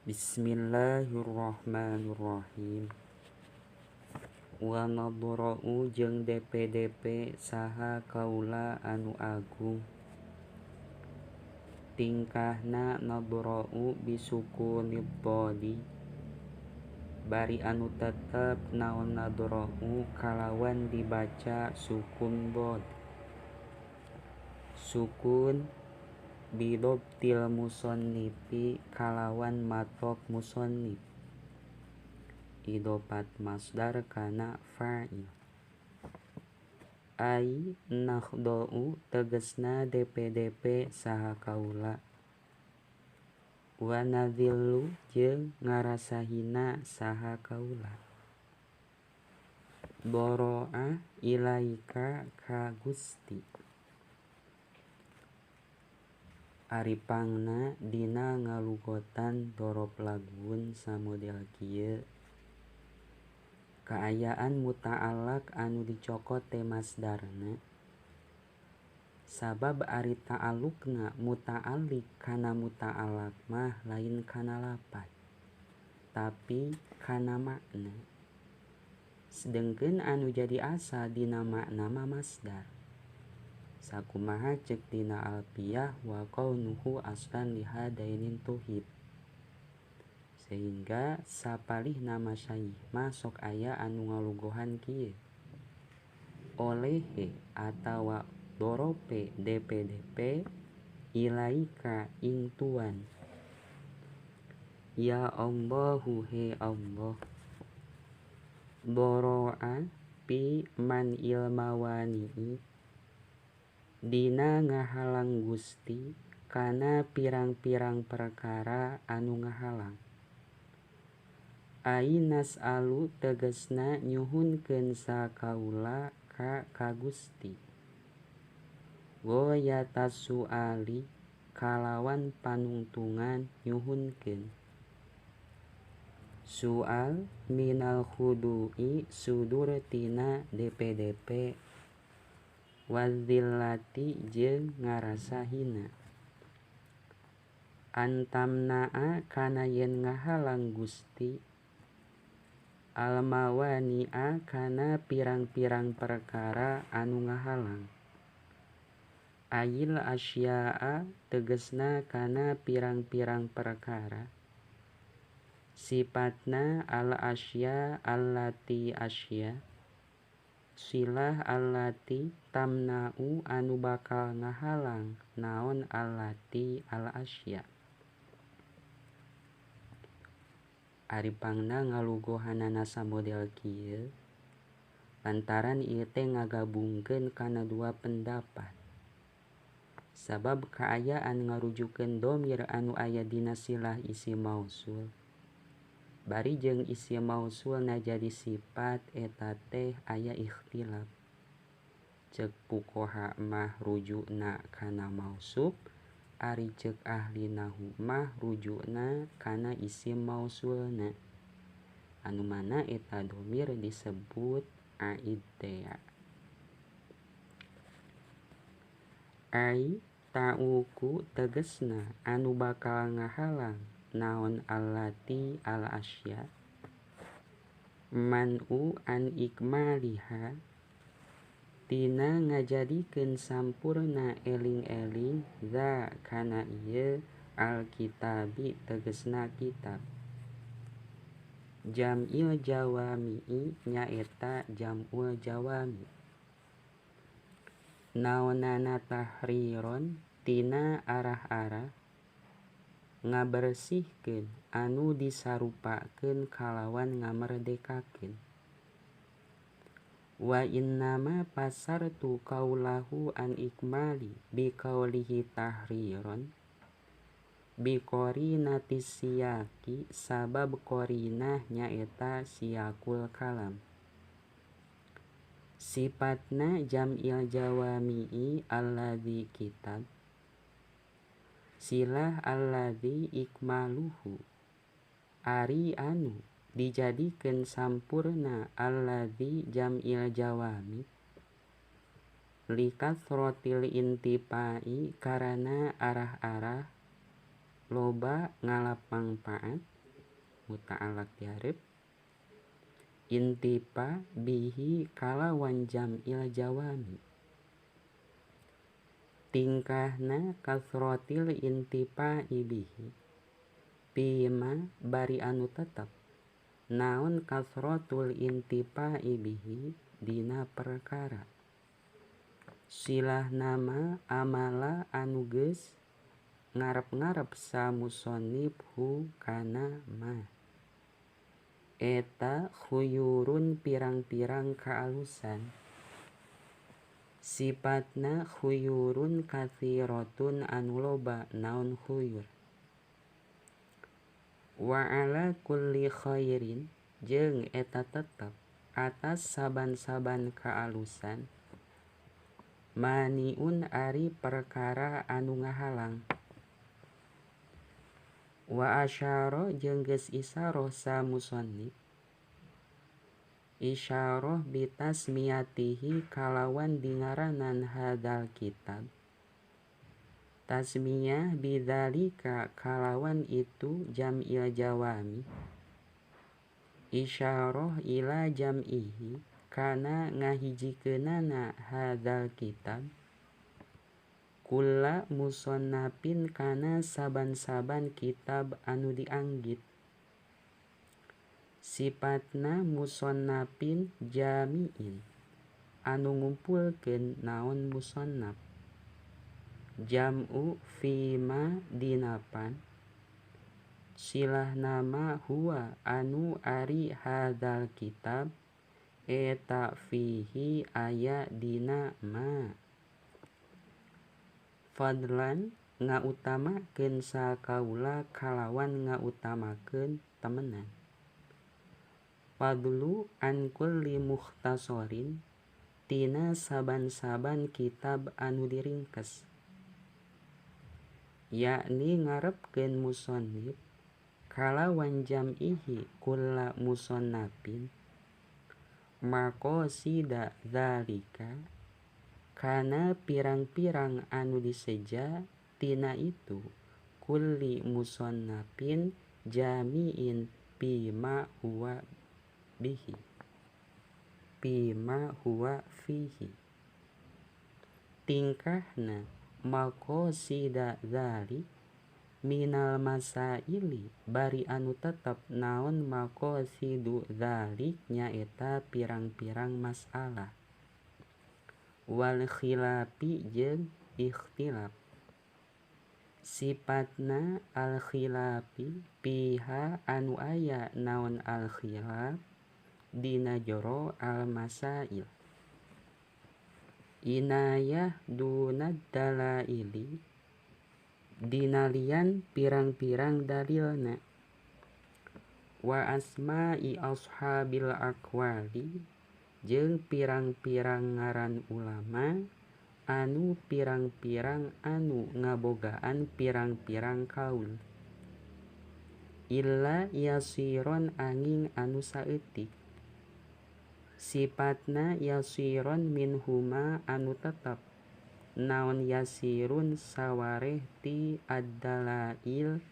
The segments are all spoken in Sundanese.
Bismillahirrahmanirrahim. Wa nadra'u jeung DPDP saha kaula anu agung. Tingkahna nadra'u bisukunid dhadi. Bari anu tetep naon nadra'u kalawan dibaca sukun dhad. Sukun bidobtil musannifi kalawan matok musannif. Idofat masdar kana fa'il. Ai nakhda'u tegesna DPDP saha kaula. Wa nadzillu jeung ngarasahina saha kaula. Boro'a ilaika ka Gusti. Ari pangna dina ngalugotan dorob lagun samodel kieu. Kaayaan muta'alaq anu dicokot teh masdarna. Sabab ari ta'alluqna muta'alliq kana muta'alaq mah lain kana lapad, tapi kana makna. Sedengkeun anu jadi asal dina makna mah masdar. Sakumaha ceuk dina alfiyah wa kaunuhu aslan lihadainin tuhib. Sehingga sapalihna masyayikh mah sok aya anu ngalugohan kieu. Olehe atawa dorope DPDP ilaika ing tuan. Ya Allahu he Allah. Boro'a pi man ilmawani'i dina ngahalang Gusti kana pirang-pirang perkara anu ngahalang. Ainas alu tegesna nyuhunkeun sakaula ka ka Gusti. Goyata suali kalawan panungtungan nyuhunkeun. Sual minal khudu'i sudur tina DPDP wadzillati jeung ngarasa hina. Antamnaa kana yen ngahalang Gusti almawani'a kana pirang-pirang perkara anu ngahalang. Ayil asya'a tegesna kana pirang-pirang perkara. Sifatna al asya allati asya. Silah allati tamna'u anu bakal ngahalang naon allati al asya. Ari pangna ngalugohanana samodel kieu lantaran ieu teh ngagabungkeun kana dua pendapat. Sabab kaayaan ngarujukeun domir anu aya dina silah isi mausul. Bari jeung isi mausulna jadi sifat eta teh aya ikhtilaf. Ceuk fuqaha mah rujukna kana mausuf, ari ceuk ahli nahwu mah rujukna kana isim mausulna. Anu mana eta domir disebut aid teh. Ai ta'uku tegesna anu bakal ngahalang naon allati al asya man'u an ikmaliha tina ngajadikeun sampurna eling-eling za kana ieu alkitabi tegesna kitab. Jam'il jawami'i nyaeta jam'ul jawami. Naonana tahriron tina arah-arah ngabersihkeun anu disarupakeun kalawan ngamerdekakeun. Wa innama pasartu kaulahu an ikmali bi kaulihi tahriron bi qarinati siyaki sabab qarinah nyaeta siyakul kalam. Sifatna jam'il jawami'i alladzi kitab. Silah alladzi ikmaluhu ari anu dijadikeun sampurna alladzi jam'il jawami likasrotil intipai karana arah-arah loba ngalap mangpaat. muta'alaq dihareup intifa bihi kalawan jam'il jawami tingkahna kasrotil intifa bihi pima bari anu tetep naon kasrotul intifa bihi dina perkara silah nama amala anu geus ngarep-ngarep samusonib hu kana ma eta khuyurun pirang-pirang kaalusan sifatna khuyurun katsiratun anu loba naon khuyur wa ala kulli khairin jeung eta tetep atas saban-saban kaalusan maniun ari perkara anu ngahalang wa asyara jeung geus isyarah sa musannif isyarah bitasmiyatihi kalawan dingaranan hadzal kitab tasmiyah bidzalika kalawan itu jam'il jawami isyarah ila jam'ihi kana ngahijikeunana hadzal kitab kula musannafin kana saban-saban kitab anu dianggit sifatna musannafin jami'in anu ngumpulkeun naon musannaf jam'u fima dinapan silah nama huwa anu ari hadzal kitab eta fihi aya dina ma fadlan ngautamakeun sakaula kalawan ngautamakeun temenan fadlu an kulli mukhtasorin tina saban-saban kitab anu diringkes yakni ngarepkeun musannif kalawan jam'ihi kulla musannafin maqasida dzalika kana pirang-pirang anu diseja tina itu kulli musannafin jami'in bima huwa bihi bima huwa fihi tingkahna maqasida dzalik minal masaili bari anu tetep naon maqasidu dzalik nyaeta pirang-pirang masalah wal khilafi jeung ikhtilaf sifatna al khilafi piha anu aya naon al khilaf dina jero al masail inayah dunad dalaili dinalian pirang-pirang dalilna wa asma'i ashabil aqwali jeung pirang-pirang ngaran ulama anu pirang-pirang anu ngabogaan pirang-pirang kaul illa yasiron angin anu saeutik sifatna yasiron minhuma anu tetep naon yasirun sawareh ti ad-dalail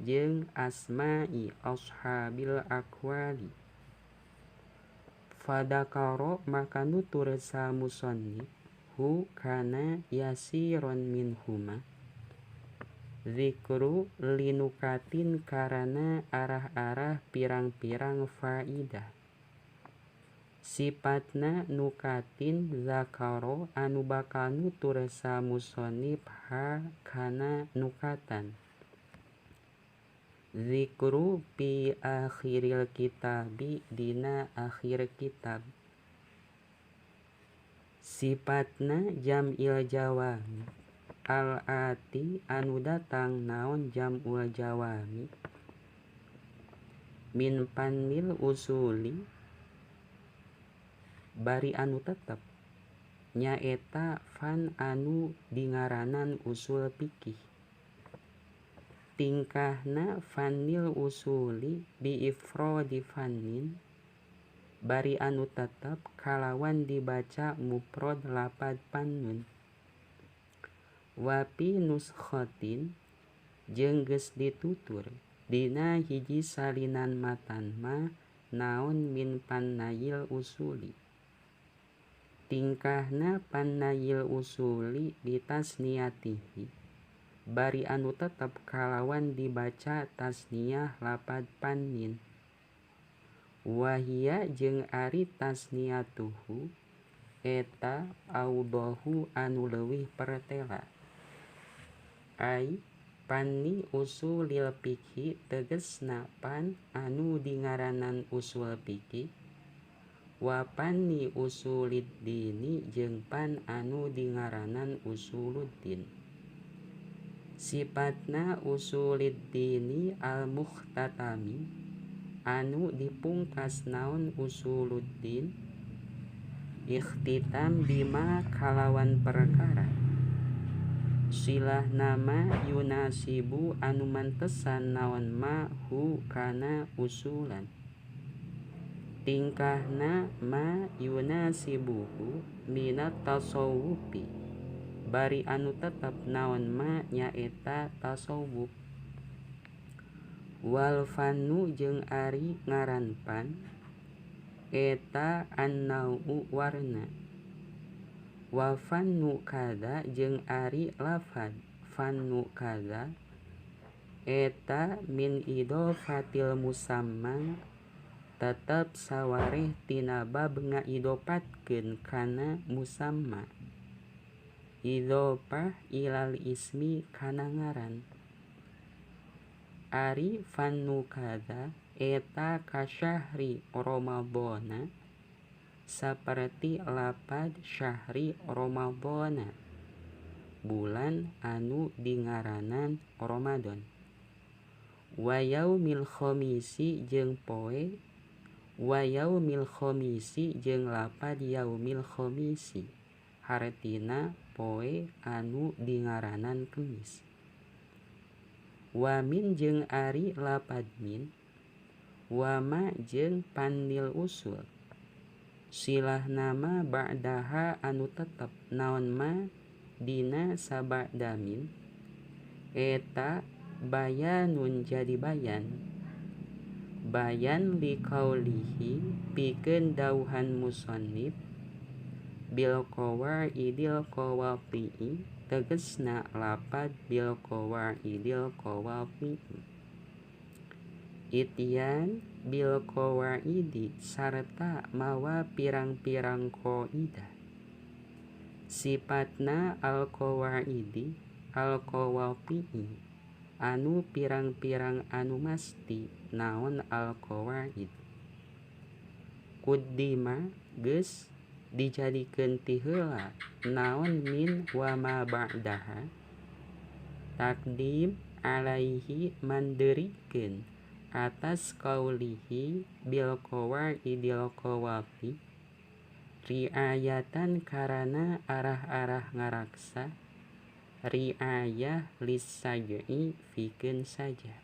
jeung asma'i ashabil aqwali fadakaro maka nutur sa musannif hu kana yasiron minhuma zikru linukatin karana arah-arah pirang-pirang faidah sifatna nukatin zakaro anu bakal nutur sa musannif ha kana nukatan zikru pi akhiril kitabi dina akhir kitab sifatna jam'il jawami al ati anu datang naon jam'ul jawami min panil usuli bari anu tetep nyaeta fan anu dingaranan usul fikih tingkahna fanil usuli bi ifradi fannin bari anu tetep kalawan dibaca mufrad lapad pannun wa fi nuskhatin jeung geus ditutur Dina hiji salinan matan mah naon min pannayil usuli. Tingkahna pannayil usuli bitasniyatihi bari anu tetep kalawan dibaca tasniyah lapad pannin. Wahia jeung ari tasniyatuhu eta audahu anu leuwih pertela. Ai panni usulil fikih tegesna pan anu dingaranan usul fikih wa panni usulid dini jeung pan anu dingaranan usuluddin. Sipatna usulid dini al mukhtatami anu dipungkas naon usuluddin ikhtitam bima kalawan perkara silah nama yunasibu anu mantesan naon ma hu kana usulan. Tingkahna ma yunasibuhu minat tasawufi bari anu tetep naon ma nyaeta tasawuf. Wal fannu jeung ari ngaran pan eta annau warna. Wa fannu kada jeung ari lafad fannu kada eta min idofatil musamma tetep sawareh tina bab ngaidopatkeun kana musamma. Idopah ilal ismi kana ngaran. Ari fannu kada eta kasyahri Ramadhana saperti lapad syahri Ramadhana bulan anu dingaranan Ramadan. Wa yaumil khamisi jeung poe wa yaumil khamisi jeung lapad yaumil khamisi hartina poe anu dingaranan Kemis. Wa min jeung ari lapad min wa ma jeung panil usul silah nama ba'daha anu tetep naon ma dina sabada min eta bayanun jadi bayan. Bayan liqaulihi pikeun dauhan musannif bil qawaidil qawatii tegesna lapad bil qawaidil qawatii. Ityan bil qawaidi sarta mawa pirang-pirang qaidah. Sipatna al qawaidi al qawatii anu pirang-pirang anu masti naon al qawaid. Kuddima geus dijadikeun ti heula naon min wa ma ba'daha takdim alaihi manderikeun atas kaulihi bil qawaidil qawati riayatan karana arah-arah ngaraksa riayah lisaj'i fikeun saja.